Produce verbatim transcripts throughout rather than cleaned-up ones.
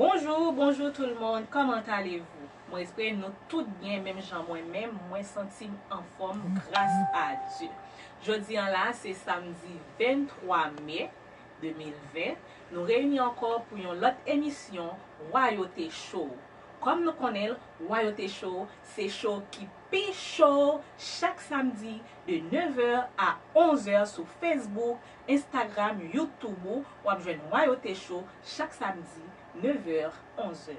Bonjou, bonjou tout le monde, comment allez-vous? Mwen espere nou tout byen, menm jan mwen menm, mwen santi m anfòm gras a Dye. Jodi an la, se samdi venntwa me de mil ven, nou reyini ankò pou yon lòt emisyon Wayote Show. Kòm nou konnen l, Wayote Show se show ki pi cho chak samdi de nèf è a onz è sou Facebook, Instagram, YouTube ou, w ap jwenn Wayote Show chak samdi nèf è, onz è.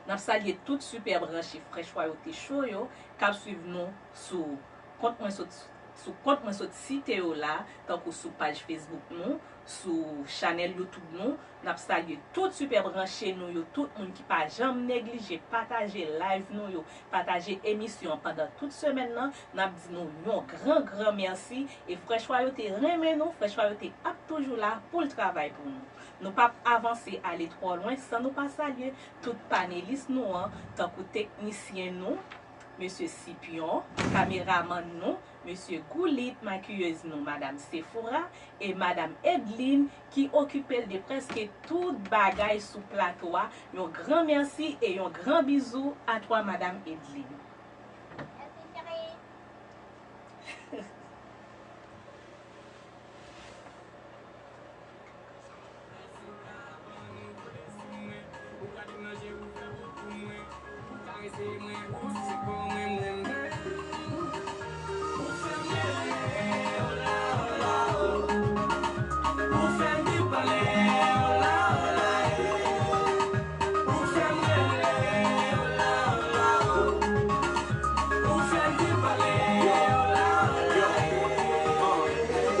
N ap salye tout sipè branche Fresh Wayote Show yo k ap swiv nou sou kont mwen sot, sou kont mwen sot site yo la, tankou sou paj Facebook nou, sou chanèl YouTube nou. N ap salye tout sipè branche nou yo, tout moun ki pa janm neglije pataje live nou yo, pataje emisyon an pandan tout semèn nan. N ap di nou yon gran, gran mèsi. E Fresh Wayote renmen nou, Fresh Wayote ap toujou la pou l travay pou nou. Nou p ap avanse ale twò lwen san nou pa salye tout panelis nou an, tankou teknisyen nou, mesye Sipyon, kameramann nou, mesye Goulit, makiyez nou, madam Sephora, e madam Edline, ki okipe l de prèske tout bagay sou plato a. Yon gran mèsi e yon gran bizou a twa, madam Edline.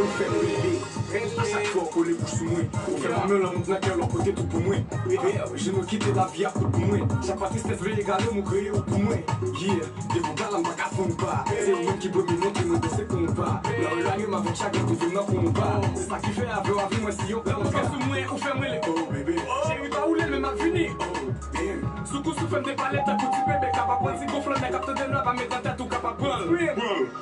Ou fè m rele, rèd a chak fwa w kole bouch sou mwen. Ou fè m anmè lanmou nan kè w, lè w pote tout pou mwen. Bebe, je nou kite lavi ap tout pou mwen. Chak fwa tristès vle egare m, ou kreye ou pou mwen. Yeah, depi w pa la, m pa ka fè yon pa. Se ou menm ki premye montre mwen danse konpa. Lè w elwanye m avèk chagren, twouve m nan konba. Se sa ki fè avè w avè mwen se yon konba. Lè w antre sou mwen, ou fè m rele. Oh, bebe. Cheri, pa woule, men m ap vini. Oh, damn. Sou kou sou fè m depale tankou ti bebe k ap aprann ti gonfle, nèg ap tande nwa pa met nan tèt ou k ap aprann. Pran l.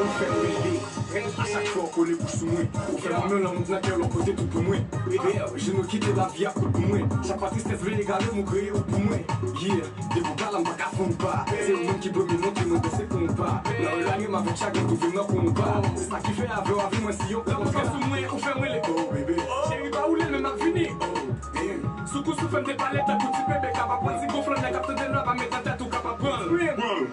Ou fè m rele, rèd a chak fwa w kole bouch sou mwen. Ou fè m anmè lanmou nan kè w, lè w pote tout pou mwen. Bebe, je nou kite lavi ap tout pou mwen. Chak fwa tristès vle egare m, ou kreye ou pou mwen. Yeah, depi w pa la, m pa ka fè yon pa. Se ou menm ki premye montre mwen danse konpa. Lè w elwanye m avèk chagren, twouve m nan konba. Se sa ki fè avè w avè mwen se yon konba. Lè w antre sou mwen, ou fè m rele. Oh, bebe. Cheri, pa woule, men m ap vini. Oh, damn. Sou kou sou fè m depale tankou ti bebe k ap aprann ti gonfle, nèg ap tande nwa pa met nan tèt ou k ap aprann. Pran l.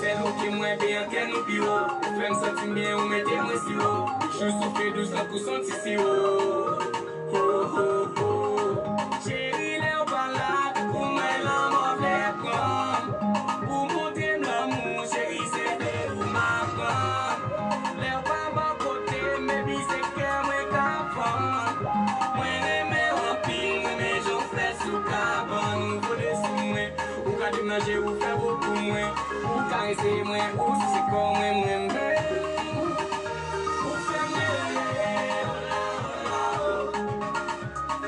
Sèl ou ke mwen vle an kè nou pi wo. Ou fè m santi m byen, ou mete mwen si wo. Jou soufle dous tankou s on ti siwo. Oh, oh, oh. Cheri, lè w pa la, tankou mwen lanmò vle pran m. Ou montre m lanmou, cheri, se de ou m aprann. Manje ou fè ou pou mwen, ou karese mwen, ou sisi kò mwen, mwen menm. Ou fè mwen rele, ola, ola, o.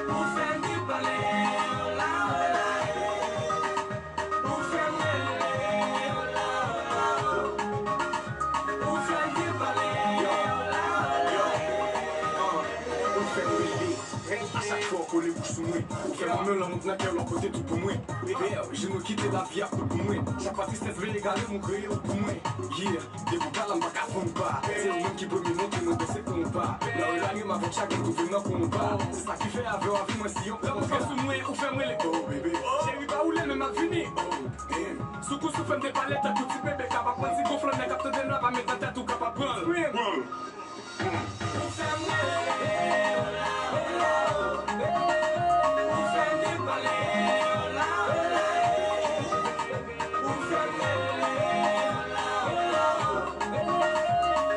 Ou fè m vin pale, ola, ola, e. Ou fè mwen rele, ola, ola, o. Ou fè m vin pale, ola, ola, e. Ou fè m rele. A chak fwa w kole bouch sou mwen, ou fè m lanmou nan kè w lòt kote tou pou mwen. Bebe, je nou kite lavi ap tout pou mwen. Chak fwa tristès vle egare m, ou kreye w pou mwen. Yeah, depi w pa la, m pa ka pran w pa. Se ou menm ki premye montre mwen danse konpa. Nan rela yo m avèk chagren, twouve m nan konba. Se sa ki fè avè w avi mwen si yon kontra. Lè w sou mwen, ou fè mwen le. Oh, bebe. Cheri, pa woule, men m ap vini. Oh, damn. Sou kou sou fè m depale tankou ti bebe k ap aprann ti gonfle, nèg ap tande m la, pa met nan tèt ou k ap aprann. Scream. Ou fè m rele, ola, ola, o. Ou fè m vin pale, ola, ola, e. Ou fè m rele, ola, ola, o.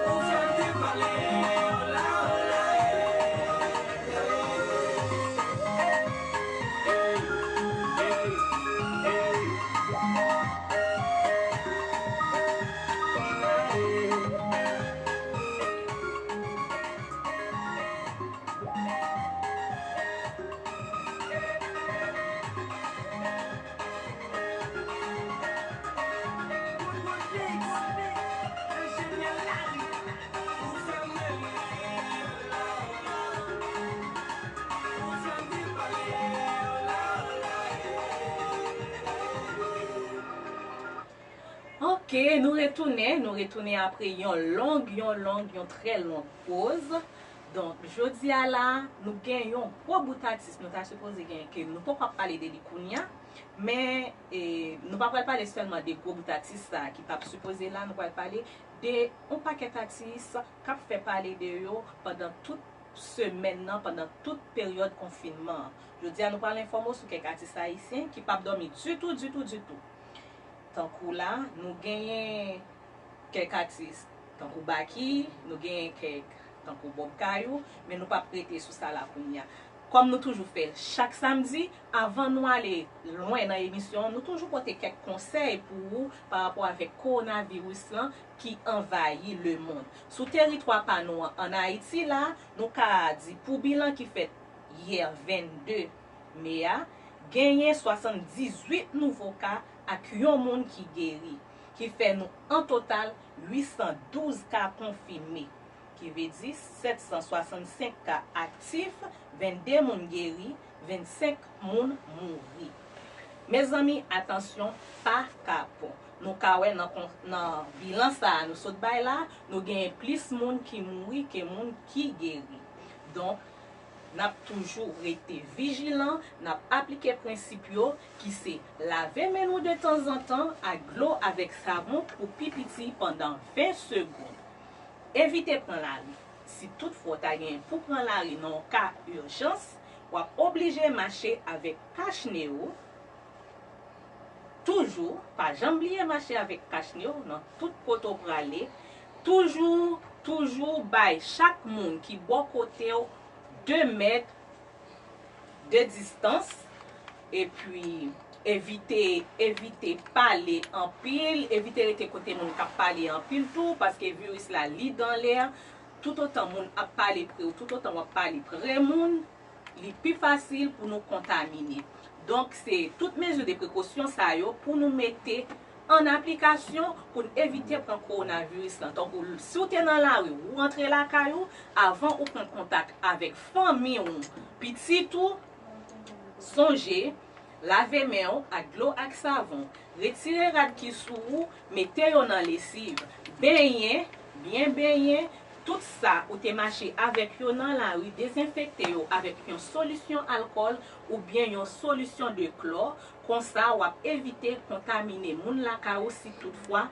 Ou fè m vin pale, ola, ola, e. Ok, nou retounen, nou retounen apre yon long, yon long, yon trè long poz. Donk, jodi a la, nou gen yon gwo bout atis, nou ta sipoze gen, ke nou poko ap pale de li kounye a, men, e, nou pa pral pale sèlman de gwo bout atis sa a ki t ap sipoze la, nou pral pale de yon pakèt atis k ap fè pale de yo pandan tout semèn nan, pandan tout peryòd konfinman an. Jodi a, nou pral enfòme w sou kèk atis ayisyen ki p ap dòmi ditou, ditou, ditou. Tankou la, nou genyen kèk atis, tankou Baky, nou genyen kèk, tankou Bob Kayou, men nou p ap rete sou sa la kounye a. Kòm nou toujou fè l chak samdi, avan nou ale lwen nan emisyon an, nou toujou pote kèk konsèy pou ou pa rapò avèk kowonaviris lan ki anvayi lemonn. Sou teritwa pa nou an, ann Ayiti la, nou ka di pou bilan ki fèt yè vennde me a, genyen swasanndizuit nouvo ka ak yon moun ki geri, ki fè nou an total uit san douz ka konfime, ki vle di sèt san swasannsenk ka aktif, vennde moun geri, vennsenk moun mouri. Mezanmi, atansyon, pa kapon. Nou ka wè nan kon-, nan bilan sa a nou sot bay la, nou genyen plis moun ki mouri ke moun ki geri. Donk, n ap toujou rete vijilan, n ap aplike prensip yo ki se lave men nou de tanzantan ak dlo avèk savon pou pi piti pandan ven segonn. Evite pran lari. Si toutfwa w ta genyen pou pran lari nan yon ka ijans, w ap oblije mache avèk kachne w. Toujou, pa janm bliye mache avèk kachne w nan tout kote w prale. Toujou, toujou bay chak moun ki bò kote w de mèt de distans. Epi, evite, evite pale anpil, evite rete kote moun k ap pale anpil tou, paske viris la li dan lè. Toutotan moun ap pale pre w, toutotan w ap pale pre moun, li pi fasil pou nou kontamine. Donk, se tout mezi de prekosyon sa yo pou nou mete an aplikasyon pou n evite pran kowonaviris lan. Tankou, si w te nan lari, ou rantre lakay ou, avan ou pran kontak avèk fanmi w, pitit ou, sonje, lave men w ak dlo ak savon. Retire rad ki sou ou, mete yo nan lesiv. Benyen, byen benyen, tout sa ou te mache avèk yo nan lari, dezenfekte yo avèk yon solisyon alkòl oubyen yon solisyon de klò. Konsa, w ap evite kontamine moun lakay ou si toutfwa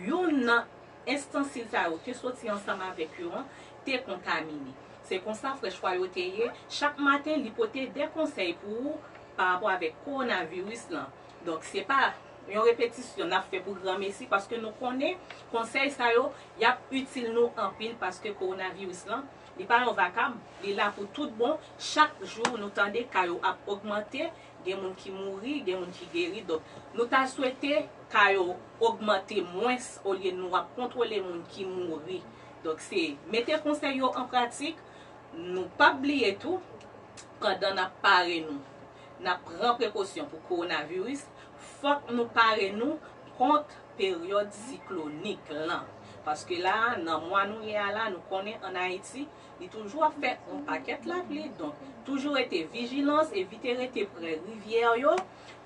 youn nan enstansi sa yo te soti ansanm avèk yo an te kontamine. Se konsa frèch fwa yo te ye. Chak maten, li pote de konsèy pou ou pa rapò avèk kowonaviris lan. Donk, se pa yon repetisyon n ap fè pou granmesi, paske nou konnen konsèy sa yo, y ap itil nou anpil, paske kowonaviris lan, li pa yon vakabon, li la pou tout bon. Chak jou, nou tande ka yo ap ogmante, Gen moun ki mouri, gen moun ki geri. Donk, nou ta swete ka yo ogmante mwens olye nou ap kontwole moun ki mouri. Donk, se mete konsèy yo an pratik. Nou p ap bliye tou, pandan n ap pare nou, n ap pran prekosyon pou kowonaviris, fòk nou pare nou kont peryòd siklonik lan. Paske la, nan mwa nou ye a la, nou konnen ann Ayiti, li toujou ap fè yon pakèt lapli. Donk, toujou rete vijilans, evite rete pre rivyè yo,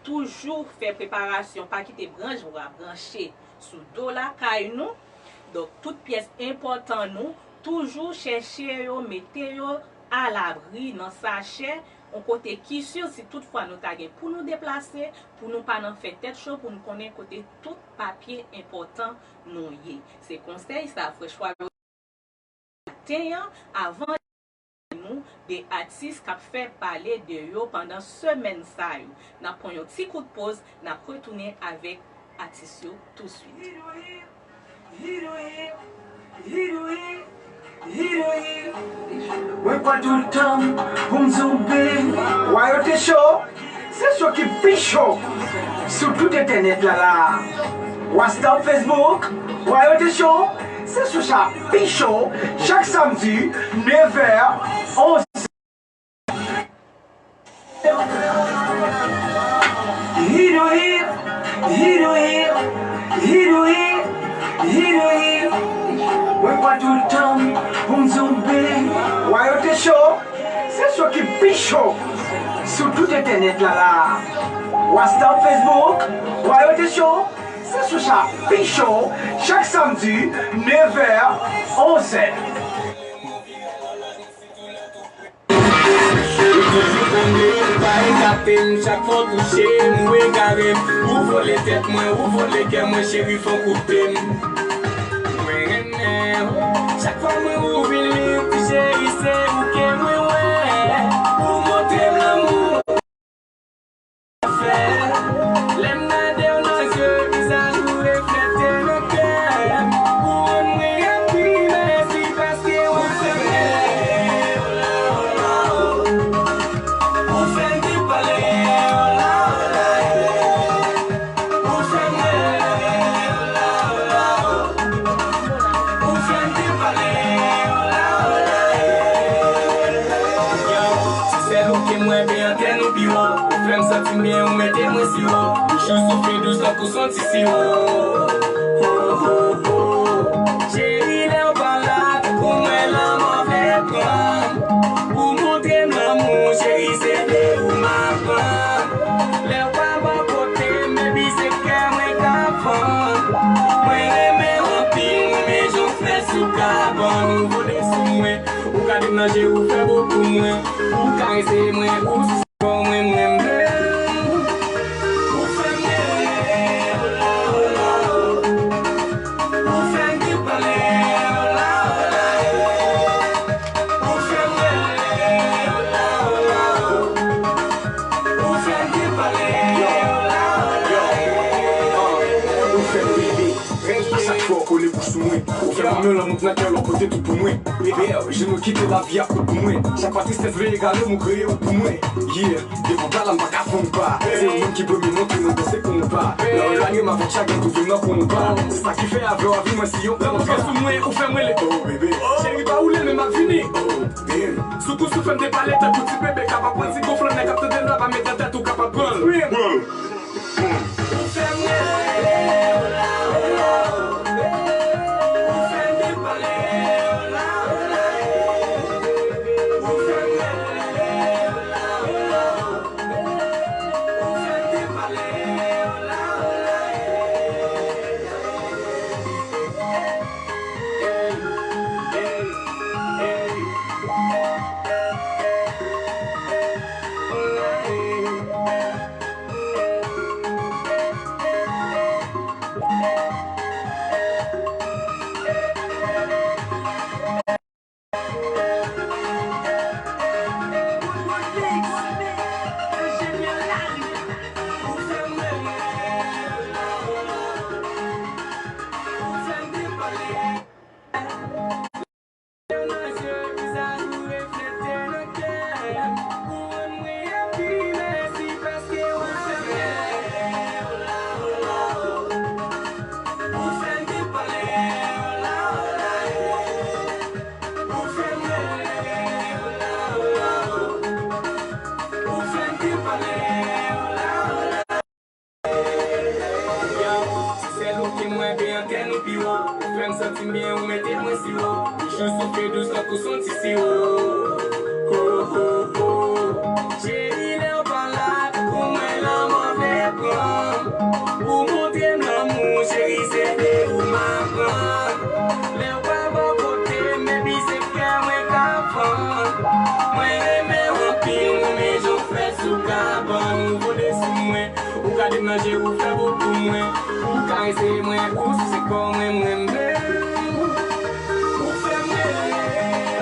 toujou fè preparasyon, pa kite branch bwa branche sou do lakay nou. Donk, tout pyès enpòtan nou, toujou chèche yo, mete yo alabri nan sachè, yon kote ki si, si toutfwa nou ta gen pou nou deplase, pou nou pa nan fè tèt cho, pou nou konnen kote tout papye enpòtan nou ye. Se konsèy sa Fresh Wayo maten an, avan nou de atis k ap fè pale de yo pandan semèn sa yo. N ap pran yon ti kout poz, n ap retounen avèk atis yo touswit. Mwen pran tout tan pou m di w, baby, Wayo te cho. Se cho ki pi cho sou tout entènèt la la. WhatsApp, Facebook, Wayo te cho. Se cho sa pi cho chak samdi, nevè, onzè. Hidohit, hidohit, hidohit, hidohit. Mwen pran tout tan pou m di w, baby, Wayo te cho. Se cho ki pi cho sou tout entènèt la la. WhatsApp, Facebook, Wayo te cho. Se cho sa pi cho chak samdi, nevè, onzè. Ou toujou konnen ou pa ekate m, chak fwa w touche m, ou egare m. Ou vole tèt mwen, ou vole kè mwen, cheri, fò w koute m. Mwen renmen w. Chak fwa mwen ou vin li, ti cheri, se ou ke mwen wè. Ou montre m lanmou. Lè m gade w nan zye, vizaj ou reflete nan kè m. Ou rann mwen happy, mèsi paske ou fè m rele. Ou fè m te pale, ola, ola, eh. Ou fè m rele, ola, ola, oh. Ou fè m te pale, ola, ola, eh. Yo, se sèl ou ke m wè, ben antèn ou pi wo. Ou fè m santi m byen, ou mete mwen si wo. Bouch ou soufle dous tankou s on ti siwo. Cheri, lè w pa la, tankou mwen lanmò vle pran. Ou montre m lanmou, cheri, se de ou m aprann. Lè w pa bò kote m, baby, se kè mwen k ap fann. Mwen renmen w anpil, mwen renmen jan w fè sou kabann. Ou vole sou mwen, ou gade m nan je, ou fè bo pou mwen. Ou karese mwen, ou sou kò mwen, mwen menm. Ou fè m rele, ola, ola, oh. Ou fè m te pale, ola, ola, eh. Ou fè m rele, ola, ola, oh. Ou fè m te pale, ola, ola, eh. Ou fè m rele. A chak fwa w kole bouch sou mwen, ou fè m renmen lanmou k nan kè w, lòt kote tou pou mwen. Bebe, je nou kite lavi ap tout pou mwen. Chak fwa tristès vle egare m, ou kreye wout pou mwen. Yeah, depi w pa la, m pa ka fè yon pa. Se yon moun ki premye montre mwen danse konpa. Nan yon lage m avèk chagren, twouve m nan konpa. Se sa ki fè avè w avi mwen si yon kontra. Rantre sou mwen, ou fè m rele. Oh, bebe. Cheri, pa woule, men m ap vini. Oh, damn. Sou kou sou fè m te pale tankou ti bebe k ap aprann ti gonfle, nèg ap tande lwa, pa met nan tèt ou k ap aprann. Pran l. Leve antèn ou pi wo, ou fè m santi m byen, ou mete mwen si wo. Toujou soufle dous tankou son ti siwo. Oh, oh, oh. Cheri, lè w pa la pou mwen, lanmò vle pran. Ou montre m lanmou, cheri, se de ou m aprann. Lè w pa bò kote m, baby, se kè mwen k ap fann. Mwen renmen w anpil, mwen renmen jan w fè sou kabann. Ou vole sou mwen, ou gade m nan je, ou fè bo pou mwen. Ou karese mwen, ou souse kò mwen, mwen menm. Ou fè m rele,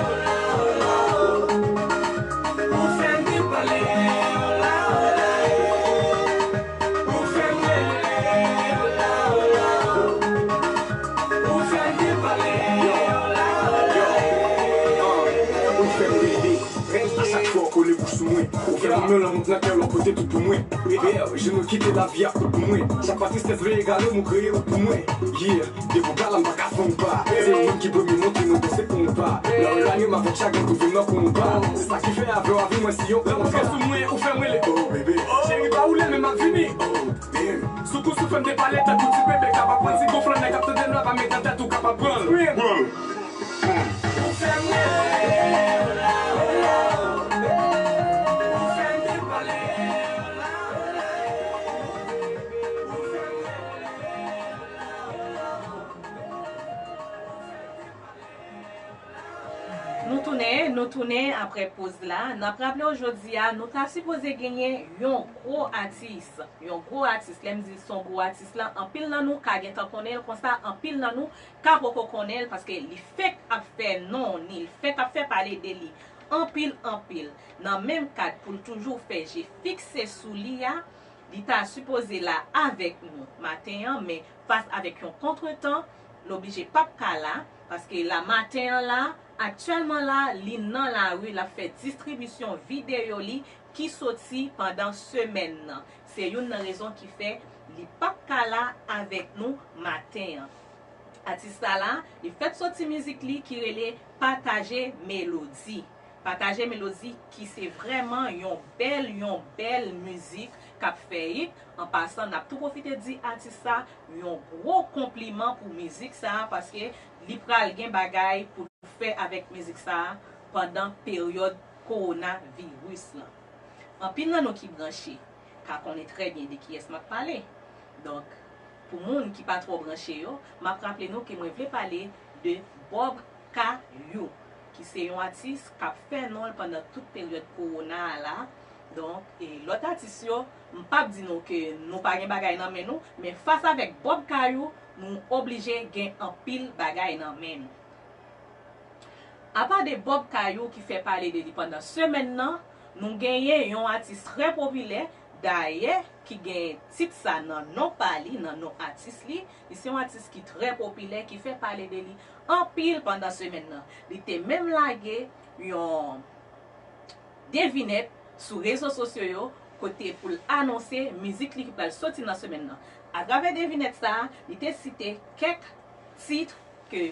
ola, ola, o. Ou fè m depale, ola, ola, e. Ou fè m rele, ola, ola, o. Ou fè m depale, ola, ola, e. Ou fè m rele. A chak fwa w kole bouch sou mwen, ou fè m nan lanmou nan kè w pote tout pou mwen. Bebe, je nou kite lavi a kout pou mwen. Chak fwa tristès vle egale w, nou kreye wout pou mwen. Yeah, depi w pa la, m pa ka fè yon pa. Se ou menm ki premye montre mwen danse konpa. Nan rèv la, yo m avèk chagren, twouve m nan konpa. Se sa ki fè avè w, avè mwen, se yon kontra. Lè w antre sou mwen, ou fè m rele, oh, bebe. Cheri, pa woule, men m ap vini. Oh, damn. Sou kou soufle m depale, tankou ti bebe k ap aprann. Si gon flannè k ap tande nou la, pa met nan tèt ou, k ap aprann. Ou fè m rele, ola, ola, o. Ou fè m depale, ola, ola, e. Ou fè m rele, ola, ola, o. Ou fè m depale, ola, ola, e. Nou tounen, nou tounen apre poz la. N ap raple w jodi a, nou ta sipoze genyen yon gwo atis. Yon gwo atis. Lè m di s on gwo atis la, anpil nan nou ka gentan konnen l konsa, anpil nan nou ka poko konnen l, paske li fèk ap fè non ni, li fèk ap fè pale de li anpil, anpil. Nan menm kad pou l toujou fè je fikse sou li a, li ta sipoze la avèk nou maten an, men fas avèk yon kontretan, l oblije p ap ka la, paske la maten an la, aktyèlman la, li nan lari, l ap fè distribisyon videyo li ki soti pandan semèn nan. Se youn nan rezon ki fè li p ap ka la avèk nou maten an. Atis sa la, li fèk soti mizik li ki rele Pataje Melodi. Pataje Melodi ki se vrèman yon bèl, yon bèl mizik k ap fè hit. An pasan, n ap tou pwofite di atis sa yon gwo konpliman pou mizik sa a, paske li pral gen bagay pou fè avèk mizik sa a pandan peryòd kowonaviris lan. Anpil nan nou ki branche ka konnen trè byen de kiyès m ap pale. Donk, pou moun ki pa twò branche yo, m ap raple nou ke mwen vle pale de Bob Kayou, ki se yon atis k ap fè non l pandan tout peryòd kowona a la. Donk, e lòt atis yo, m p ap di nou ke nou pa gen bagay nan men nou, men fas avèk Bob Kayou, nou oblije gen anpil bagay nan men nou. Apa de Bob Kayou ki fè pale de li pandan semèn nan, nou genyen yon atis trè popilè, dayè, ki gen tit sa nan non pa li, nan non atis li. Li se yon atis ki trè popilè, ki fè pale de li anpil pandan semèn nan. Li te menm lage yon devinèt sou rezo sosyo yo, kote pou l anonse mizik li ki pral soti nan semèn nan. Atravè devinèt sa a, li te site kèk tit ke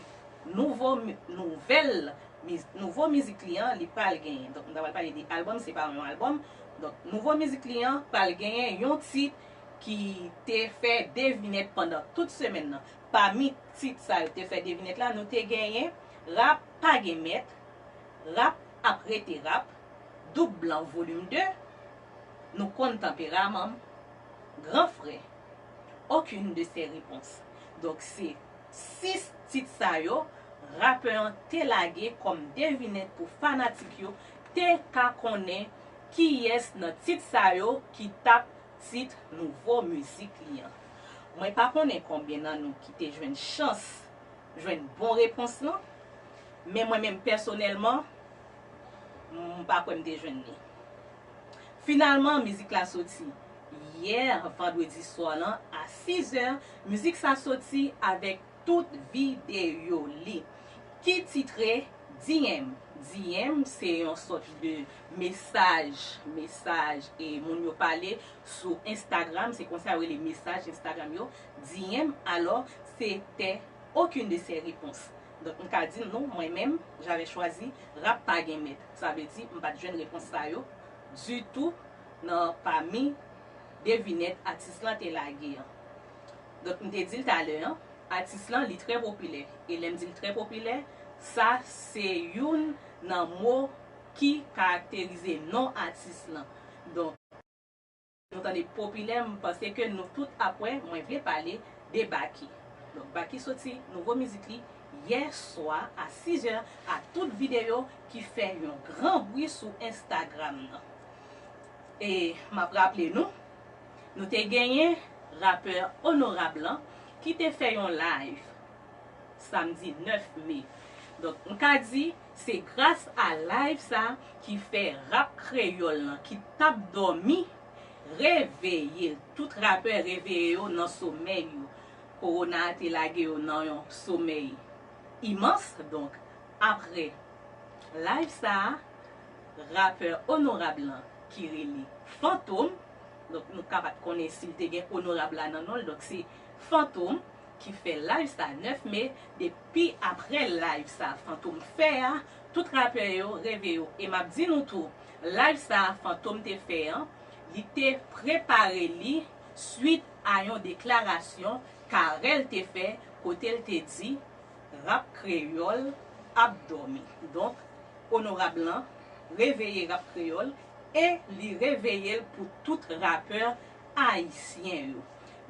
nouvo mi-, nouvèl miz-, nouvo mizik li an, li pral genyen. Donk, m ta pral pale de albòm, se pa yon albòm. Donk, nouvo mizik li an pral genyen yon tit ki te fè devinèt pandan tout semèn nan. Pami tit sa yo te fè devinèt la, nou te genyen Rap pa gen mèt, Rap ap rete rap, Doub Blan volim de, Nou konn tanperaman m, Gran frè, Aucune de ces réponses. Donk, se sis tit sa yo, rapè an te lage kòm devinèt pou fanatik yo te ka konnen kiyès nan tit sa yo ki t ap tit nouvo mizik li an. Mwen pa konnen konbyen nan nou ki te jwenn chans jwenn bon repons lan, men mwen menm pèsonèlman, m pa kwè m te jwenn li. Finalman, mizik la soti yè, vandredi swa lan, a sizè, mizik sa soti avèk tout videyo li, ki titre D M. D M se yon sòt de mesaj, mesaj e moun yo pale sou Instagram, se konsa yo rele mesaj Instagram yo, D M, alò, se te aucune de ces réponses. Donk, m ka di nou, mwen menm, j'avais choisi Rap pa gen mèt. Sa vle di, m pa t jwenn repons sa yo ditou nan pami devinèt atis lan te lage an. Donk, m te di l talè an, Atis lan, li trè popilè. E lè m di l trè popilè, sa se youn nan mo ki karakterize non atis lan. Donk, nou tande popilè, m panse ke nou tout ap wè, mwen vle pale de Baky. Donk, Baky soti nouvo mizik li yè swa a sizè a tout videyo ki fè yon gran bri sou Instagram nan. E m ap raple nou, nou te genyen rapè Onorab lan ki te fè yon live samdi nèf me. Donk, m ka di, se gras a live sa ki fè rap kreyòl lan ki t ap dòmi reveye l. Tout rapè reveye yo nan somèy yo. Kowona a te lage yo nan yon somèy imans. Donk, apre live sa a, rapè Onorab lan ki rele Fantom, donk, nou ka pa t konnen si l te gen Onorab la nan non l, donk, se Fantom ki fè live sa nèf me. Depi apre live sa Fantom fè a, tout rapè yo reveye yo. E m ap di nou tou, live sa Fantom te fè an, li te prepare li swit a yon deklarasyon Carel te fè, kote l te di, rap kreyòl ap dòmi. Donk, Onorab lan reveye rap kreyòl e li reveye l pou tout rapè ayisyen yo.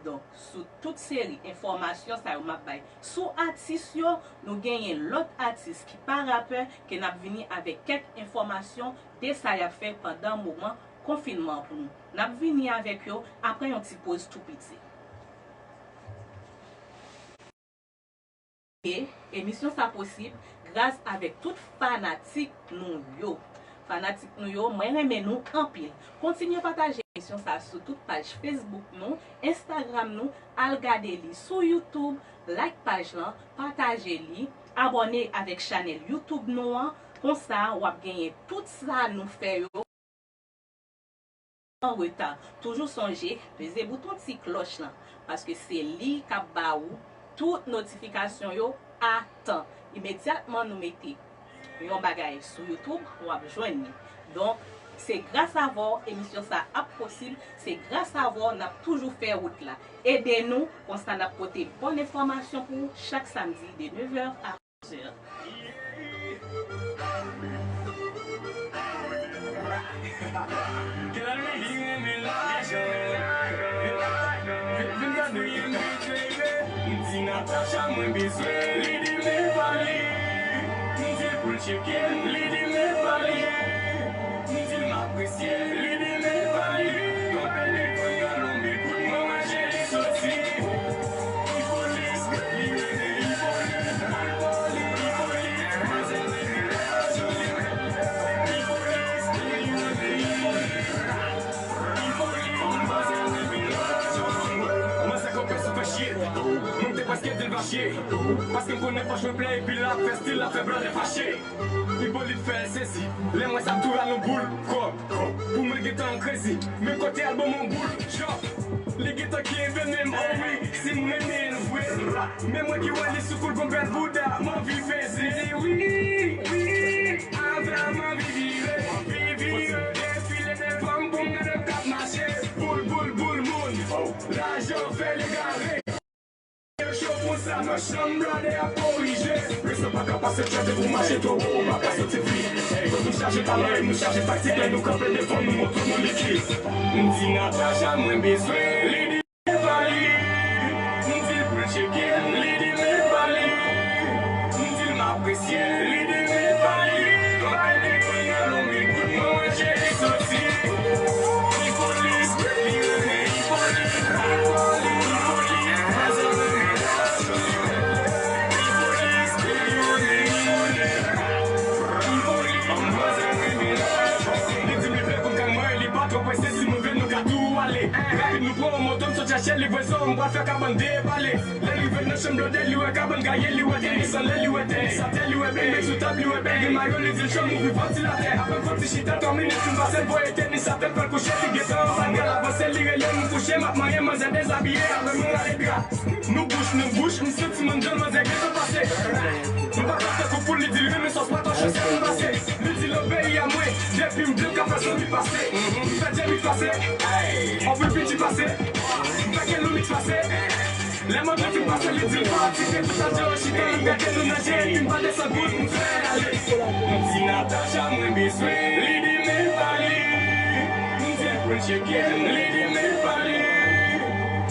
Donk, sou tout seri enfòmasyon sa yo m ap bay sou atis yo, nou genyen lòt atis ki pa rapè ke n ap vini avèk kèk enfòmasyon de sa y ap fè pandan moman konfinman pou nou. N ap vini avèk yo apre yon ti poz tou piti. E emisyon sa posib gras avèk tout fanatik nou yo. Fanatik nou yo, mwen renmen nou anpil. Kontinye pataje emisyon sa sou tout paj Facebook nou, Instagram nou, al gade li sou YouTube, like paj lan, pataje li, abòne avèk chanèl YouTube nou an, konsa w ap genyen tout sa nou fè yo an reta. Toujou sonje, peze bouton ti klòch lan, paske se li k ap ba ou tout notifikasyon yo a tan. Imedyatman nou mete yon bagay sou YouTube, w ap jwenn li. Donk, se gras avè w emisyon sa ap posib, se gras avè w n ap toujou fè wout la. Ede nou, konsa n ap pote bòn enfòmasyon pou ou chak samdi de nèf è a Kèl li renmen lajan. Vin gade. M di Natacha mwen bezwen li, di men pa li. M di l pou l tcheke m, li di men pa li. M di l m apresye l, li di men pa li. Yon bèl telefòn nan lonbe kout mwen wè je li soti. Manzè konpè sou fè chye. Mwen te prèske di l va chye. Paske m konnen fòs mwen plen epi l ap fè stil, l ap fè blòdè fache. Ipolit fè l sezi. Lè m wè sa m tou rale yon boul kòb. Pou mwen gentan krezi. Menm kote albòm yon boul chòp. Li gentan ki envènen m, oh wi. Si m renmen l vre. Men mwen ki wè li sou kou l gon bèl bouda, m anvi peze li, wi, wi. Avè m anvi vire, anvi vire. Defile devan m pou m gade l k ap mache. Boul, boul, boul, moun. Lajan fè l egare. Yo cho konsa nan chanm, blòdè ap korije. Respè pa ka pase tchè depi w mache two wo, ou pa ka soti fri. Ey, nou chaje talan e nou chaje taktik, lè nou kanpe devan nou montre nou likid. M di Natacha mwen bezwen li, di men pa li. M di l pou l tcheke m, li di men pa li. M di l m apresye l, li di men pa li. Mwen wè je li soti. Ipolit, li renmen Ipolit. Ipolit, Ipolit, Ipolit. Li di m li vle konn kay mwen, li pa twò prese, si nou vle nou ka tou ale. Rapid nou pran yon moto, m sot chache livwezon, m pral fè kabann debale. Lè l rive nan chanm blòdè, li wè kabann gaye, li wè tenis anlè, li wè tenis atè, li wè bèl met sou tab, li wè bèl gen mayo, li di l cho, m ouvri vantilatè. Apèn fon ti chita, twa minit fin pase, l voye tenis atè, l pral kouche, li gentan anba, l avanse, li rele m, m kouche, m ap manyen, manzè dezabiye, avè m, m rale dra. Nou bouch, nou bouch, m santi manzè, manzè gentan pase. M pa ka fè kou pou li di l wi, men sòs pa twò cho, se pou pase. Li di l obeyi a mwen, depi m di l ka fè zanmi pase. M fè Djemix pase, anpil piti pase. M fè Kelomix pase. Lè mòde fin pase, li di l pa ti, se pou sa Djero chita, l gade nou nan je, epi m pa desann kout, m fè l ale. M di Natacha mwen bezwen li, li di men pa li. M di l pou l tcheke m, li di men pa li.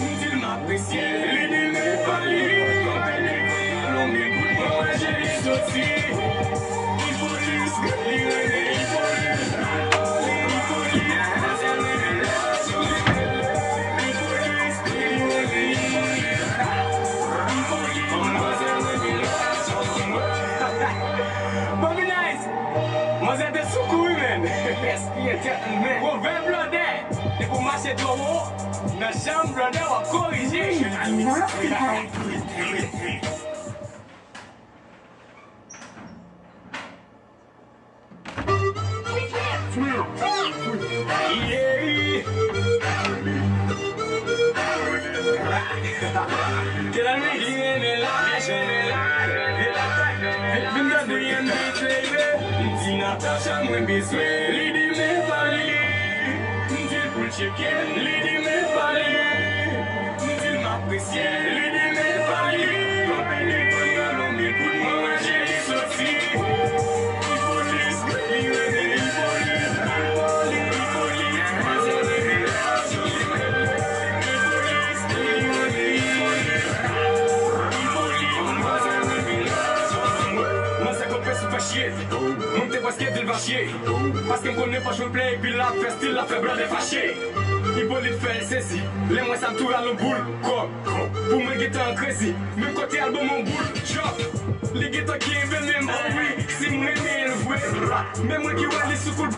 M di l m apresye l, li di men pa li. Kanpe devan nan lonbri, kout mwen wè je li soti. Ipolis, li rele Ipolis. Bobby Nice! Manzè te sou kou wi, menn. Gaspiye tèt li, menn. Pwovèb blòdè. Depi w mache twò wo nan chanm blòdè, w ap korije. Vin gade. M di Natacha mwen bezwen li, li di men pa li. M di l pou l tcheke m, li di men pa li. M di l m apresye l, li di men pa li. Kanpe devan nan lonbri, kout mwen wè je li soti. Ipolis, li rele Ipolis. Ipolis, manzè rele Ipolis. Ipolis, li rele Ipolis. Ipolis, manzè rele Ipolis. Manzè konn fè sou fè chye. Mwen te prèske di l va chye. Paske m konnen pòch mwen plen epi l ap fè stil, l ap fè blòdè fache. Ipolit fè l sezi. Lè m wè sa, m tou rale yon boul kòb. Pou mwen gentan an krezi. Menm kote al ban m yon boul chòp. Li gentan kenbe men m, o wi, si m renmen l vre. Men mwen ki wè li sou kou l.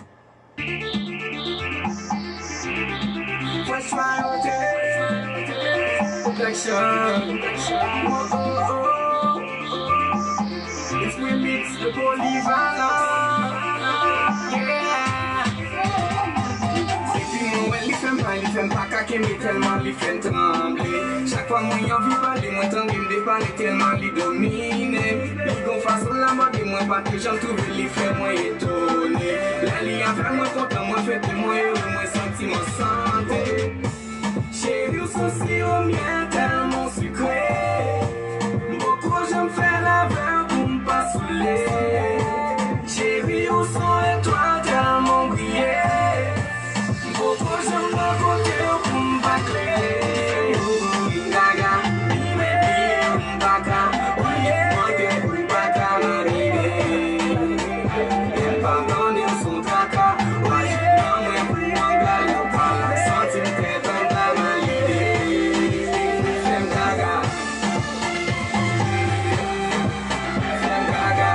Fresh Royalty Production. Oh, oh, oh. It's remix de Polyvalent. Yeah. Epi mwen wè li fè m pale, li fè m pa ka kenbe tèlman li fè m tranble. Chak fwa mwen anvi pale, mwen tande m depale tèlman li domine m. Li gon fason l abòde mwen, pa t janm twouve li fè mwen etone. Lè li avè mwen kontan, mwen fete, mwen ere, mwen santi m an sante. Cheri, w son siwo myèl tèlman sikre. M poko janm fè l avè w pou m pa soule. Cheri, w son etwal tèlman w briye. M poko janm nan kote w pou m pa klere. Gaga, li mete m pa ka, ou ye mande pou m pa ka malere. Lè m pa tande w son traka, ou aji nan mwen pou m angaje w pa la, santi m tèt an ta malere. Fè m gaga. Fè m gaga.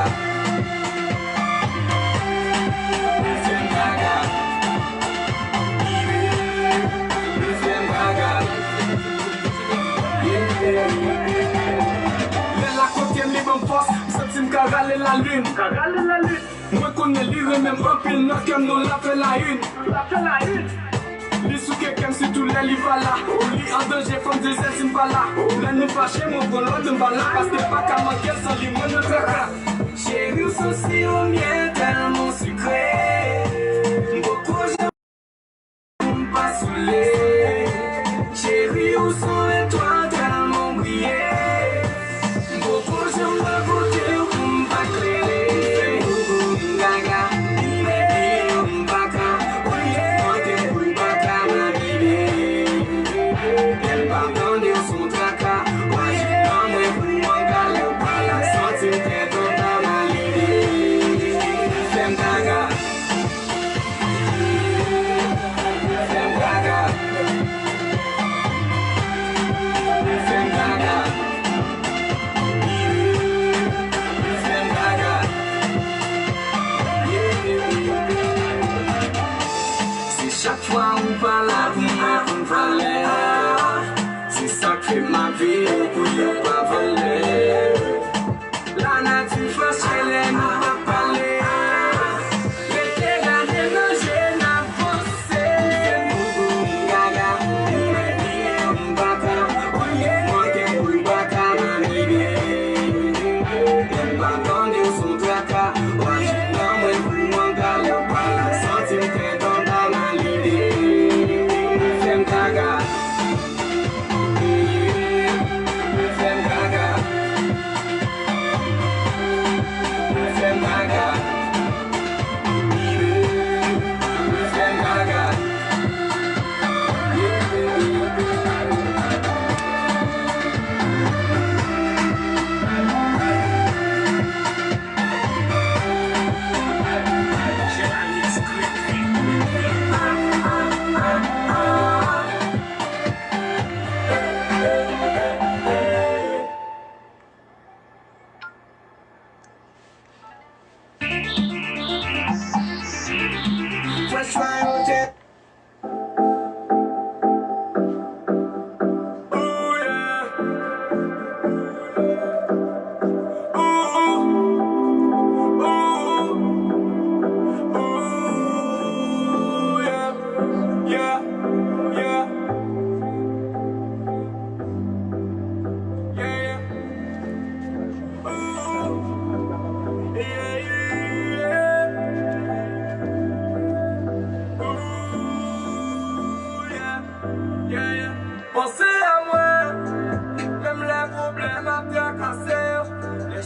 Fè m gaga. Fè m gaga. Lè l akote m, li ban m fòs, m santi m ka rale lalin. Ka rale lalin. Mwen konnen li renmen m anpil, nan kè m non l ap fè layini. L ap fè layini. Li sou kè kè m sitou lè li pa la. Li an danje, fò m di l sèl si m pa la. Lè nou fache, mwen pran lòd, m pa la. Paske m pa ka manke l, san li mwen nan traka. Cheri, w son siwo myèl tèlman sikre. M poko janm pou m pa soule. Cheri, w son etwal tèlman w briye. M poko janm nan kote w pou m pa klere. Gaga, li mete m pa ka, ou ye mande pou m pa ka malere. Lè m pa tande w son traka, ou aji nan mwen pou m angaje w pa la, santi m tèt an ta malere. Fè m gaga.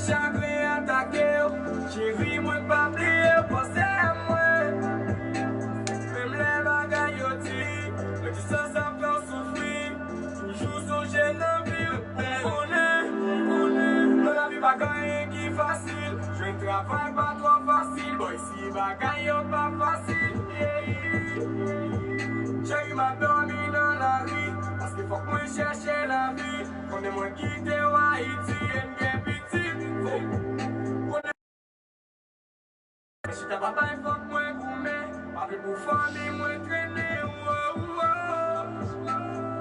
Chagren atake w, cheri mwen pa bliye w, panse a mwen. Menm lè bagay yo di, mwen di sa sa fè w soufri. Toujou sonje nan vi w, ou konnen, ou konnen. Nan lavi pa gen anyen ki fasil, jwenn travay pa twò fasil. Boy, si bagay yo pa fasil, yeah. Cheri, m ap dòmi nan lari, paske fòk mwen chèche lavi. Konnen mwen kite w Ayiti, e m gen pitit. Chita pa bay fòk mwen goumen, pa vle pou fanmi mwen trennen, wo, wo.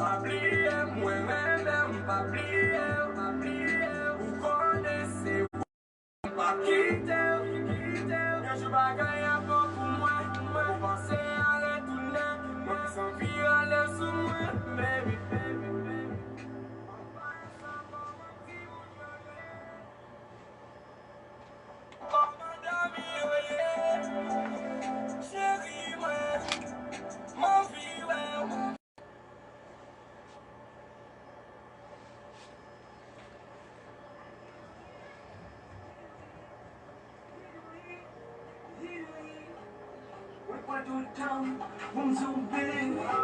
Pa bliye m, mwen renmen w, pa bliye w, pa bliye w. Ou konnen se ou, m p ap kite w, kite w. Yon jou bagay ap bon pou mwen, mwen panse a retounen, mwen plis anvi rale sou mwen, baby, baby, baby.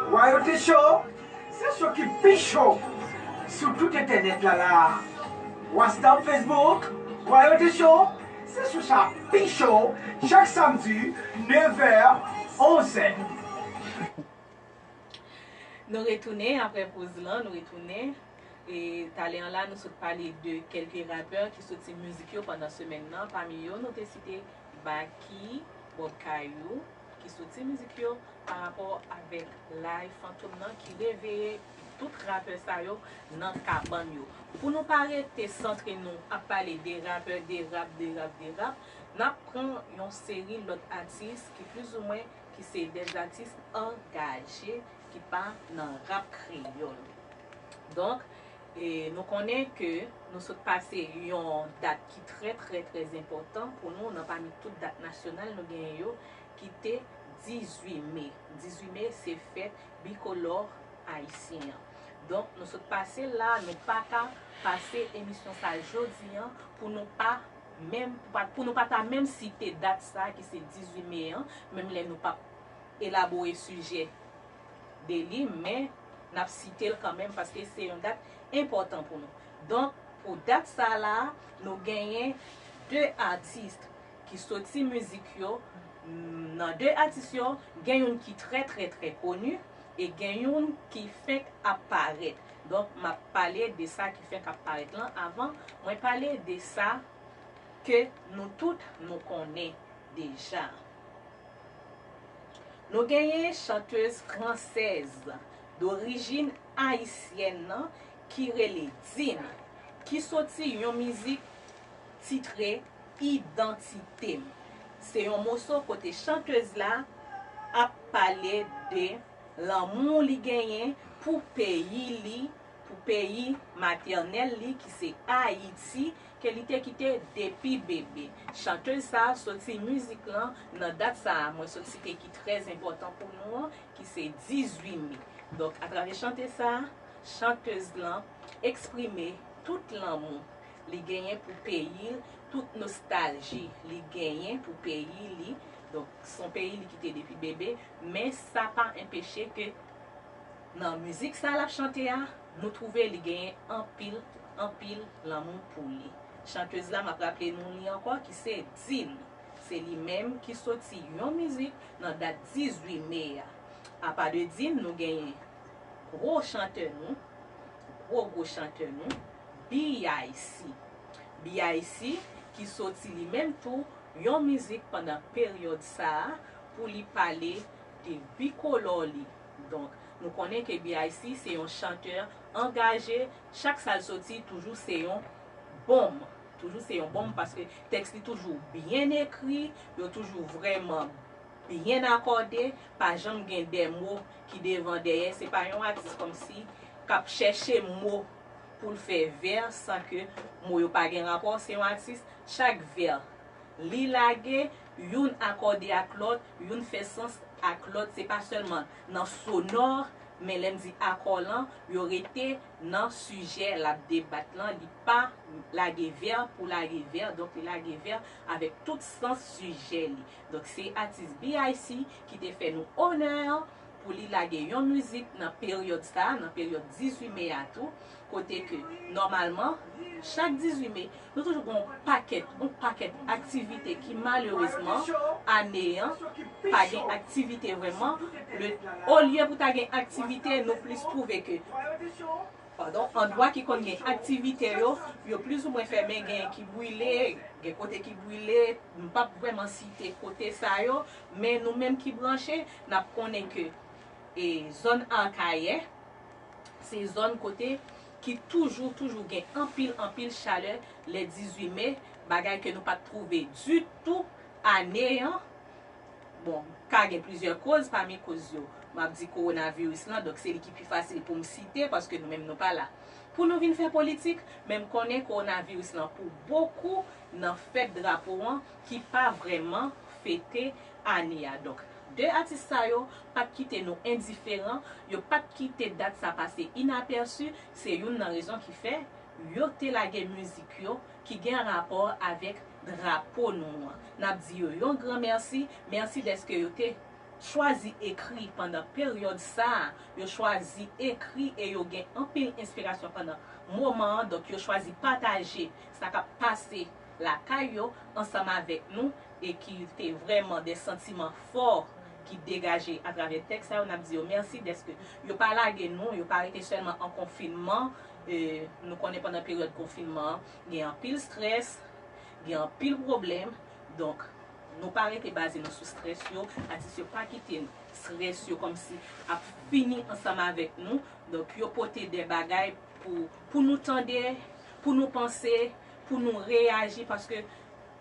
Royalty Show, se show ki pi cho sou tout entènèt la la. WhatsApp, Facebook, Royalty Show, se show sa pi cho chak samdi, nevè, onzè. Nou retounen apre poz lan, nou retounen. E talè an la, nou sot pale de kèlke rapè ki soti mizik yo pandan semèn nan. Pami yo, nou te site Baky, Bob Kayou, ki soti mizik yo pa rapò avèk Live Fantom nan ki reveye tout rapè sa yo nan kabann yo. Pou nou pa rete santre nou ap pale de rapè, de rap, de rap, de rap, n ap pran yon seri lòt atis ki plizoumwen ki se de atis angaje ki pa nan rap kreyòl. Donk, e, nou konnen ke nou sot pase yon dat ki trè, trè, trè enpòtan pou nou nan pami tout dat nasyonal nou genyen yo, ki te dizuit me. Dizuit me, se fèt bikolò ayisyen an. Donk, nou sot pase l la, nou pa ka pase emisyon sa jodi an pou nou pa menm, pou pa, pou nou pa ta menm site dat sa ki se dizuit me an, menm lè nou p ap elabore sijè de li, men n ap site l kanmenm paske se yon dat enpòtan pou nou. Donk, pou dat sa la, nou genyen de atis ki soti mizik yo. Nan de atis yo, gen youn ki trè, trè, trè koni e gen youn ki fenk ap parèt. Donk, m ap pale de sa ki fenk ap parèt lan avan mwen pale de sa ke nou tout nou konnen deja. Nou genyen chantez fransèz dorijin ayisyèn nan ki rele Dine, ki soti yon mizik titre Idantite m. Se yon moso kote chantez la ap pale de lanmou li genyen pou peyi li, pou peyi matènèl li ki se Ayiti, ke li te kite depi bebe. Chantez sa a soti mizik lan nan dat sa a mwen sot site ki trè enpòtan pou nou an, ki se dizuit me. Donk, atravè chante sa a, chantez lan eksprime tout lanmou li genyen pou peyi l, tout nostalji li genyen pou peyi li. Donk, se yon peyi li kite depi bebe, men sa pa enpeche ke nan mizik sa l ap chante a, nou twouve li genyen anpil, anpil lanmou pou li. Chantez la, m ap raple nou li ankò, ki se Dine. Se li menm ki soti yon mizik nan dat dizuit me a. Apa de Dine, nou genyen gwo chantè nou, gwo gwo chantè nou, B I C. B I C ki soti li menm tou yon mizik pandan peryòd sa a pou li pale de bikolò li. Donk, nou konnen ke B I C se yon chantè angaje, chak sa l soti toujou se yon bonm. Toujou se yon bonm paske tèks li toujou byen ekri, yo toujou vrèman byen akòde, pa janm gen de mo ki devan dèyè. Se pa yon atis kòmsi k ap chèche mo pou l fè vè san ke mo yo pa gen rapò. Se yon atis, chak vè li lage, youn akòde ak lòt, youn fè sans ak lòt. Se pa sèlman nan sonò Men lè m di akò lan, yo rete nan sijè l ap debat lan, li pa lage vè pou lage vè, donk li lage vè avèk tout sans sijè li. Donk se atis B I C ki te fè nou onè an pou li lage yon mizik nan peryòd sa, nan peryòd dizuit me a tou, kote ke nòmalman chak dizuit me nou toujou gen yon pakèt, yon pakèt aktivite ki malerezman ane an pa gen aktivite vrèman. Le, olye pou ta gen aktivite, nou plis twouve ke, padon, andwa ki konn gen aktivite yo, yo plizoumwen fèmen, gen ki brile, gen kote ki brile, m p ap vrèman site kote sa yo, men nou menm ki branche, n ap konnen ke, e, zòn Akayè, se zòn kote ki toujou, toujou gen anpil, anpil chalè lè dizuit me, bagay ke nou pa t twouve ditou ane an. Bon, ka gen plizyè koz, pami koz yo, m ap di kowonaviris lan, donk se li ki pi fasil pou m site, paske nou menm nou pa la pou nou vin fè politik, men m konnen kowonaviris lan pou bokou nan fèt drapo an ki pa vrèman fete ane a. Donk, de atis sa yo pa t kite nou endiferan, yo pa t kite dat sa pase inapèsi, se youn nan rezon ki fè yo te lage mizik yo ki gen rapò avèk drapo nou an. N ap di yo yon gran mèsi, mèsi dèske yo te chwazi ekri pandan peryòd sa a, yo chwazi ekri e yo gen anpil enspirasyon pandan moman an, donk yo chwazi pataje sa k ap pase lakay yo ansanm avèk nou, e ki te vrèman de santiman fò ki degaje atravè tèks sa yo. N ap di yo mèsi dèske yo pa lage nou, yo pa rete sèlman an konfinman. E, nou konnen pandan peryòd konfinman an, gen anpil strès, gen anpil pwoblèm. Donk, nou pa rete baze nou sou strès yo, atis yo pa kite strès yo kòmsi ap fini ansanm avèk nou. Donk, yo pote de bagay pou, pou nou tande, pou nou panse, pou nou reyaji, paske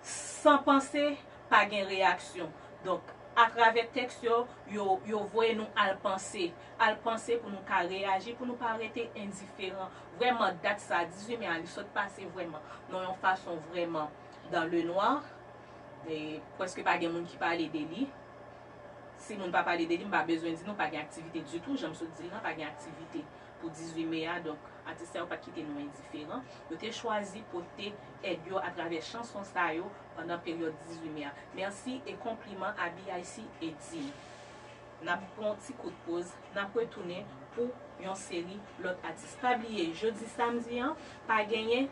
san panse, pa gen reyaksyon. Donk, atravè tèks yo, yo, yo voye nou al panse, al panse pou nou ka reyaji, pou nou pa rete endiferan. Vrèman, dat sa, dizuit me a, li sot pase vrèman nan yon fason vrèman dans le noir. E prèske pa gen moun ki pale de li. Si moun pa pale de li, m pa bezwen di nou pa gen aktivite ditou. Jan m sot di l lan, pa gen aktivite pou dizuit me a. Donk, atis sa yo pa t kite nou endiferan. Yo te chwazi pote èd yo atravè chanson sa yo pandan peryòd dizuit me a. Mèsi e konpliman a B I C e Dim. N ap pran yon ti kout poz, n ap retounen pou yon seri lòt atis. Pa bliye, jodi samdi an, pa genyen,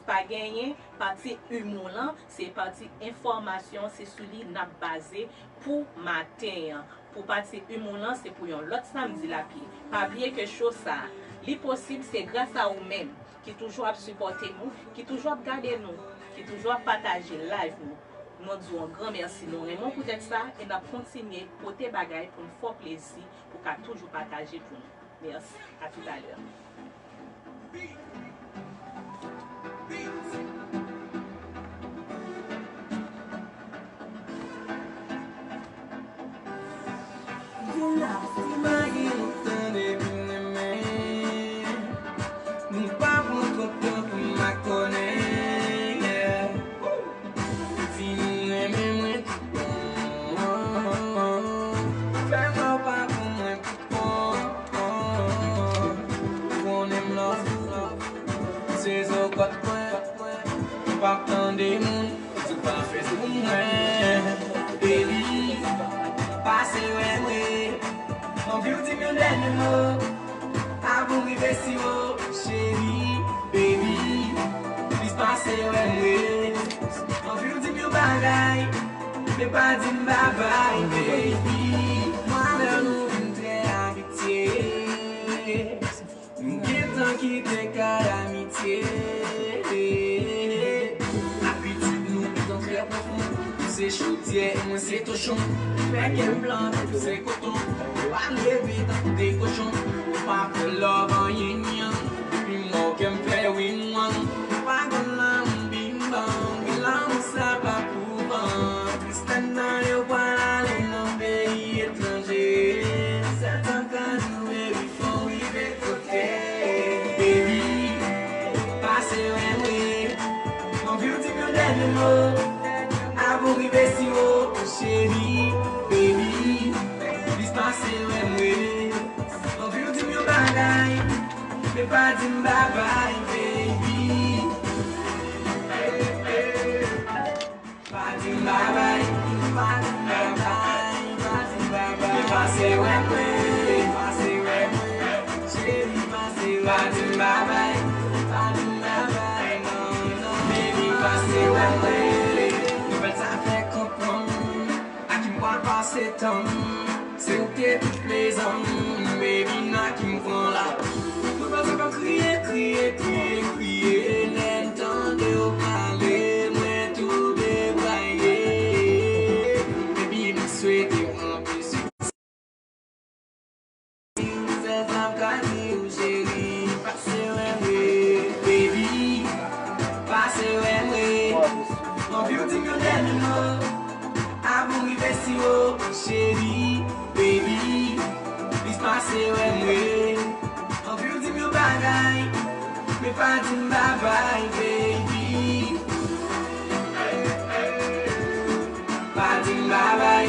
pa genyen pati imou lan, se pati enfòmasyon, se sou li n ap baze pou maten an. Pou pati imou lan, se pou yon lòt samdi l ap ye. Pa bliye ke show sa, li posib, se gras a ou menm ki toujou ap sipòte nou, ki toujou ap gade nou, ki toujou ap pataje live nou. Nou di w yon gran mèsi, nou renmen w poutèt sa, e n ap kontinye pote bagay pou n fè w plezi, pou w ka toujou pataje pou nou. Mèsi, a toutalè. Kounye a, si m pa gen lontan depi m renmen, nou pa pran twòp tan pou n makònen, yeah. Di nou renmen mwen tout bon. Fè mò pa pou mwen pou bon. Ou konnen m love ou. Se zokòt mwen. M p ap tande moun. Di w pa fè pou mwen. Baby, pase wè mwen. Anvi w di m yon dènye mo. Avan w rive si wo, cheri, baby, plis pase wè mwen. Anvi w di m yon bagay, men pa di m babay, baby. Mwen avè w nou vin trè abitye. Nou gentan kite kalanmitye. Abitid nou gentan trè pwofon. Ou se chodyè, mwen se tochon. Fè kè m plante, ou se koton. Pa leve tankou de kochon. Pa fè love an yin yang. Depi mò kè m fè win wang. Pa konn lanmou bing bang. Lanmou sa pa pou van. Kristèn nan yo pral ale nan peyi etranje. Sèten ka nou baby fò w rive kote. Baby, pase wè mwen. Anvi w di m yon dènye mo. Avan w rive si wo, cheri, baby, plis pase wè mwen. Men pa di m babay, baby. Pa di m babay, pa di m babay, pa di m babay. Men pase wè mwen, pase wè mwen. Cheri, pase wè. Pa di m babay, pa di m babay, non, non. Baby, pase wè mwen. Nouvèl sa fè konprann. Ak ki m pral pase tan m, se ou k te tout plezan m, baby, nan ki m pran la. Mwen pa janm ap kriye, kriye, kriye, kriye, lè m tande w pale, mwen tou debraye. Baby, m swete w anpil siksè. Sèl sa m ka di w, cheri, pase wè mwen, baby, pase wè mwen. Anvi w di m yon dènye mo, avan w rive si wo, cheri, baby, plis pase wè mwen. Anvi w di m yon bagay, men pa di m babay, baby. Pa di m babay,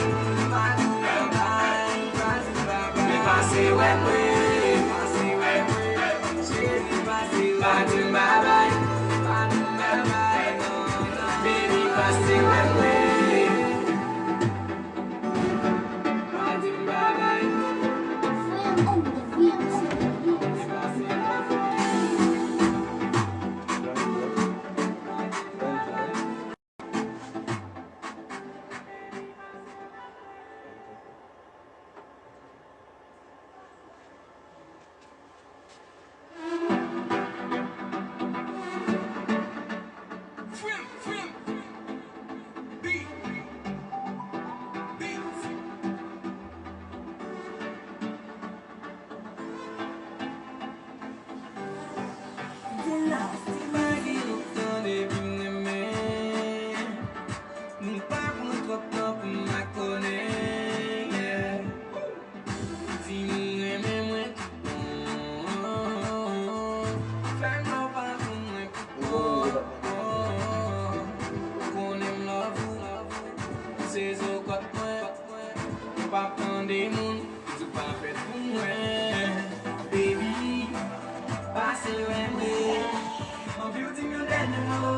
pa di m babay, pa di m babay. Men pase wè mwen, pase wè mwen. Cheri, pase wè. Pa di m babay, pa di m babay, non, non. Baby, pase wè mwen. Pa di m babay. Dynasty Music. Nou pa pran twòp tan pou n makonnen, yeah. Di m ou renmen mwen tout bon. Fè m love pa pou mwen tout bon. Ou konnen m love ou, ou se zo kòt mwen. M p ap tande moun di w pa fèt pou mwen. Baby, pase wè mwen. Anvi w di m yon dènye mo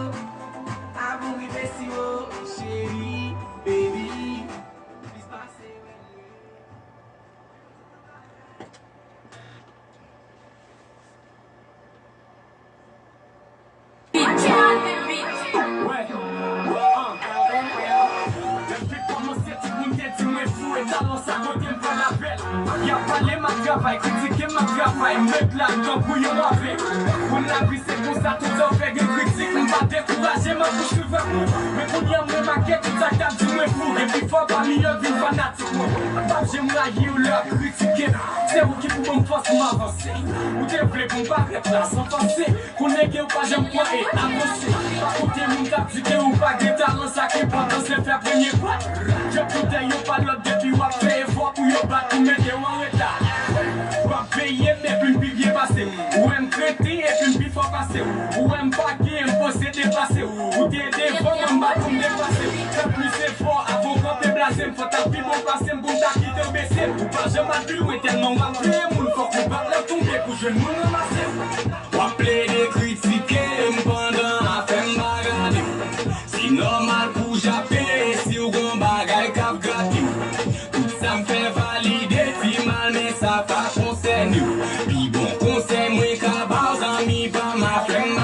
avan w rive si wo, cheri, baby. Plis pase wè mwen. Wè. Ah. Depi kòmanse, tout moun te di mwen fou, e talan sa kote m pran lapèl. Y ap pale, m ap travay, kritike, m ap travay, m ret la, m tankou yon mave. Konn lavi se konsa, tout zafè gen kritik, m pa dekouraje, m ap pouswiv rèv mwen. Men kounye a, mwen make tout sa k t ap di mwen fou, gen pi fò pami yo k vin fanatik mwen. M p ap janm rayi w lè w ap kritike m. Se ou ki pou ban m fòs pou m avanse. Ou te vle pou m parèt la san panse. Konnen ke w pa janm kwè e avanse. Pa koute moun k ap di ke ou pa gen talan, sa k enpòtan se fè premye pa. Djòb kote yo pa lòt depi w ap fè efò pou yo bat ou, mete w an reta. W ap veye m epi m pi byen pase w. Ou wè m kreten epi m pi fò pase w. Ou wè m pa gen, m posede pase w. Ou te devan mwen, m bat pou m depase w. Fè plis efò avan w kanpe blaze m. Fò w ta pi bon pase m pou m ta kite w bese m. Ou pa janm al pi lwen tèlman w ap veye moun. Fòk ou bat lè w tonbe pou jwenn moun ranmase w. W ap plede kritike m pandan afè m pa gade w. Se nòmal pou w jape si w gon bagay k ap grate w. Tout sa m fè valide, ti mal, men sa pa konsène w. Pi bon konsèy mwen ka ba w, zanmi pa m, afè m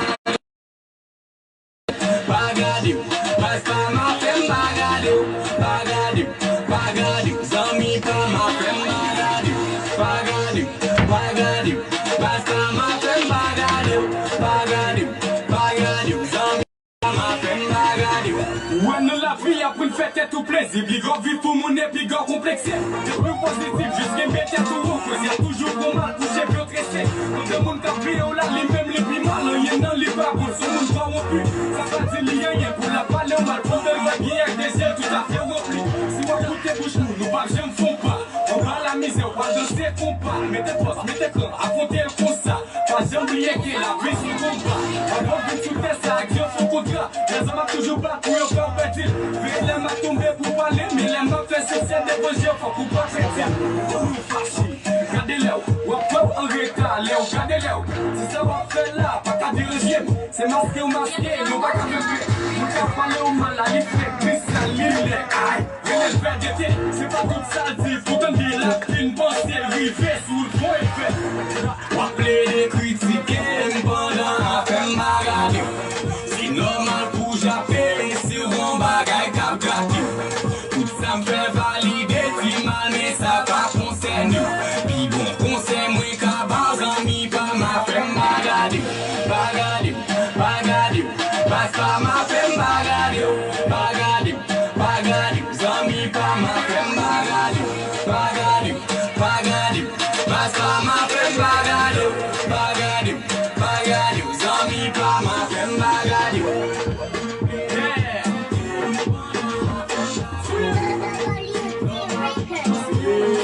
pa gade w. Baz pa m, afè m pa gade w. Pa gade w, pa gade w, zanmi pa m, afè m pa gade w. Pa gade w, pa gade w, baz pa m, afè m pa gade w. Pa gade w, pa gade w, zanmi pa m, afè m pa gade w. Ou wè nan lavi, aprann fè tèt ou plezi. Pi gò viv pou moun e pi gò konplekse. Depi w pozitif, jis kenbe tèt ou wo. Koze a toujou gon mal pou cheve w trese. Konn de moun k ap veye w la, li menm li pi mal. Anyen nan li pa bon, se moun kòwonpi. Sa pa di li anyen pou l ap pale w mal. Pandan l va gen ak de je l toutafè ranpli. Si w ap koute bouch moun, ou p ap janm fè w pa. Anba lamizè, w pral danse konpa. Mete fòs, mete kran, afwonte l konsa. Pa janm bliye ke lavi se konba. Avan w vin sou tè sa, ak Dye fè w kontra. Lèzòm ap toujou bat pou yo fè w pèdi l. Veye lè m ap tonbe pou pale, men lè m ap fè siksè devan je w, fòk ou pa pèdi l. Pou nou fache, gade lè w ap pran An reta, lè w gade lè w di sa w ap fè la, pa ka deranje m. Se maske w maske, yo pa ka fè m pè. Moun k ap pale w mal la, li frèk, li sal, li lèd. Ay, rele l vègete, se pa tout sa l di, poutan gen l ap fin panse l rive sou l fon efè. W ap plede kritike m pandan afè m pa gade w. Se nòmal pou w jape si w gon bagay k ap grate w. Tout sa m fè valide, ti mal, men sa pa konsène w. Pi bon konsèy mwen ka ba w, zanmi pa m, afè m pa gade w, pa gade w, pa gade w. Baz pa m, afè m pa gade w, pa gade w, pa gade w. Zanmi pa m, afè m pa gade w, pa gade w, pa gade w. Baz pa m, afè m pa gade w, pa gade w, pa gade w. Zanmi pa m, afè m pa gade w. Yeah.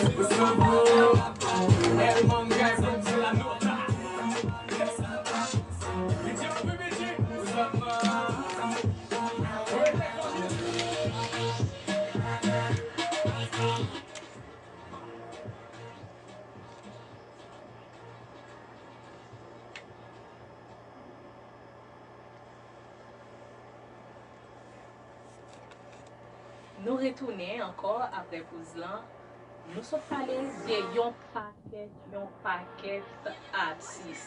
Nou retounen ankò apre poz lan. Nou sot pale de yon pakèt, yon pakèt atis.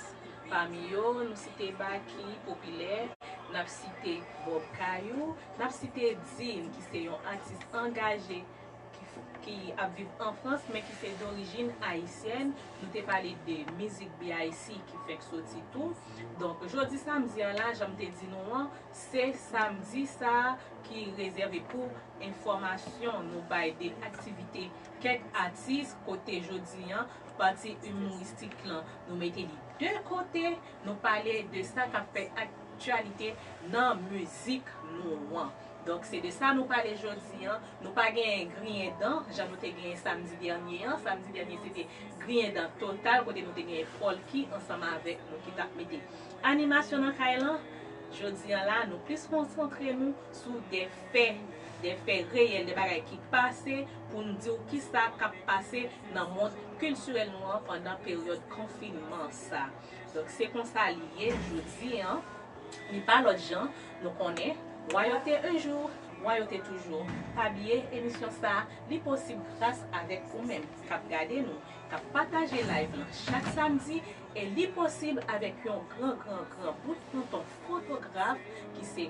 Pami yo, nou site Baky, popilè, n ap site Bob Kayou, n ap site Dean, ki se yon atis angaje, ki, ki ap viv an Frans, men ki se dorijin ayisyèn. Nou te pale de mizik B I C ki fèk soti tou. Donk, jodi samdi an la, jan m te di nou an, se samdi sa a ki rezève pou enfòmasyon nou bay de aktivite kèk atis, kote jodi an, pati imoristik lan, nou mete li de kote, nou pale de sa k ap fè aktyalite nan mizik nou an. Donk, se de sa nou pale jodi an. Nou pa genyen griyen dan, jan nou te genyen samdi dènye an. Samdi dènye, se te griyen dan total, kote nou te genyen Folky ansanm avèk nou ki t ap mete animasyon nan kay lan. Jodi an la, nou plis konsantre nou sou de fè, de fè reyèl, de bagay ki pase, pou n di w kisa k ap pase nan mond kiltirèl nou an pandan peryòd konfinman sa. Donk, se konsa li ye jodi an. Li pa lòt jan, nou konnen, Royauté un jour, Royauté toujours. Pa bliye, emisyon sa a, li posib gras avèk ou menm k ap gade nou, k ap pataje live lan chak samdi, e li posib avèk yon gran, gran, gran bout tonton fotograf ki se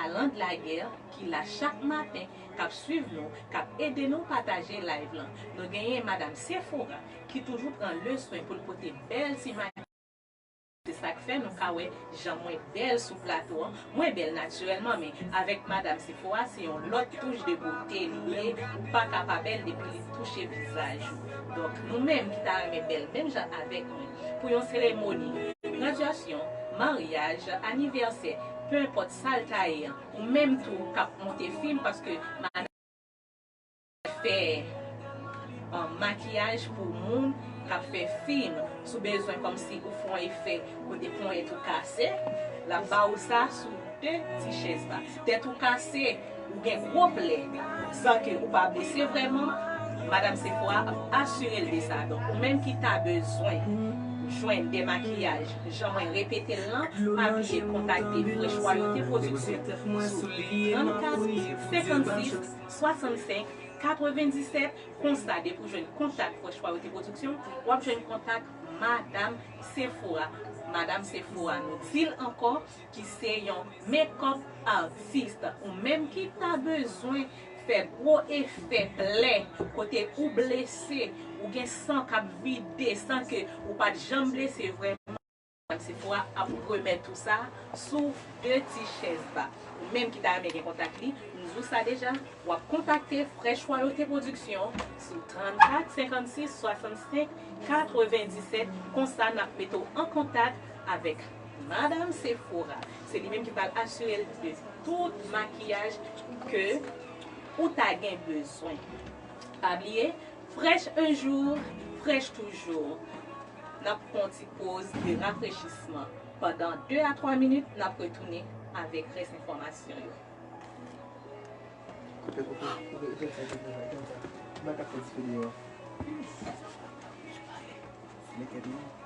Alan Laguerre, ki la chak maten, k ap swiv nou, k ap ede nou pataje live lan. Nou genyen Madam Sephora, ki toujou pran le swen pou l pote bèl ti Se sa k fè nou ka wè jan mwen bèl sou plato an. Mwen bèl natirèlman, men avèk Madam Sephora, se yon lòt touch de bote li ye. Ou pa ka pa bèl depi li touche vizaj ou. Donk, nou menm ki ta renmen bèl menm jan avèk mwen, pou yon seremoni, gradyasyon, maryaj, anivèsè, penenpòt sa l ta ye an, ou menm tou k ap monte fim, paske Madam fè, um, makiyaj pou moun k ap fè fim. Si w bezwen kòmsi ou fè yon efè kote ponyèt ou kase, l ap ba ou sa sou de ti chèz ba. Tèt ou kase, ou gen gwo plè, san ke ou pa blese vrèman, Madam Sephora ap asire l de sa. Donk, ou menm ki ta bezwen jwenn de makiyaj, jan mwen repete l lan, pa bliye kontakte Fresh Royauté Production sou trannkat senkannsis swasannsenk katrevenndisèt. Konsa, depi w jwenn kontak Fresh Royauté Production, w ap jwenn kontak Madam Sephora. Madam Sephora, nou di l ankò, ki se yon makeup artist. Ou menm ki ta bezwen fè gwo efè plè, kote ou blese, ou gen san k ap vide, san ke ou pa t janm blese vrèman. Madam Sephora ap remèt ou sa sou de ti chèz ba. Ou menm ki ta renmen gen kontak li, m di w sa deja, w ap kontakte Fresh Royauté Production sou trannkat senkannsis swasannsenk katrevenndisèt. Konsa, n ap mete w an kontak avèk Madam Sephora. Se li menm ki pral asire l de tout makiyaj ke ou ta gen bezwen. Pa bliye, Fresh un jour, fresh toujours. N ap pran yon ti poz de rafrechisman. Pandan de a twa minit, n ap retounen avèk rès enfòmasyon yo. Koupe, koupe, koupe, koupe sa, koupe sa, koupe sa. M pa ka fè ti videyo a. Mete byen.